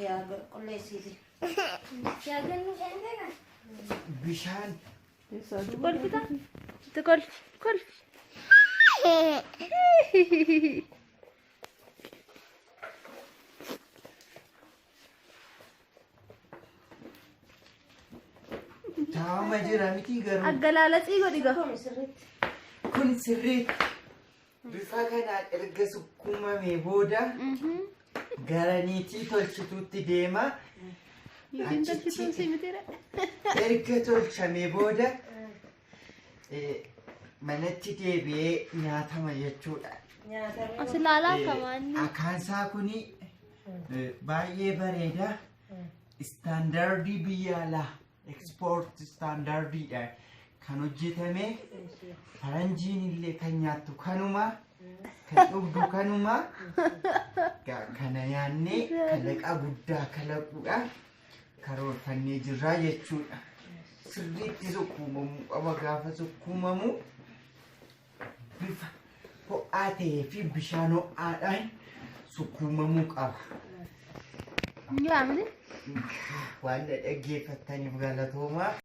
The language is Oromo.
Yaa qulleessiiti. Bishaan Kolfita? Itti kolfi. Kolfi. Taa'ama jira miti garuu. Aggalaalasii godhi gaa. Kun sirriitti. Kun sirriitti bifa kanaan erga sukkuumamee booda gara niitii tolchituutti deema. Niitiin tolchituun si mitiidha. Erga tolchamee booda manatti deebi'ee nyaatama jechuudha. Nyaatamee. As ilaalaa kamaan. Akaansaa kuni baay'ee bareeda. Istaandaardii biyya alaa ekspoort istaandaardiidha kan hojjetame. Faranjiin illee kan nyaattu kanuma kan dhugdu kanuma. Kana nyaannee kalaqa guddaa kalaquudha karoorfannee jirraa jechuudha. Sirriitti sukkuumamuu qaba gaafa sukkuumamu bifa ho'aa ta'ee fi bishaan ho'aadhaan sukkuumamuu qaba. Nyaamni. Waan na dhaggeeffattaniif galatoomaa.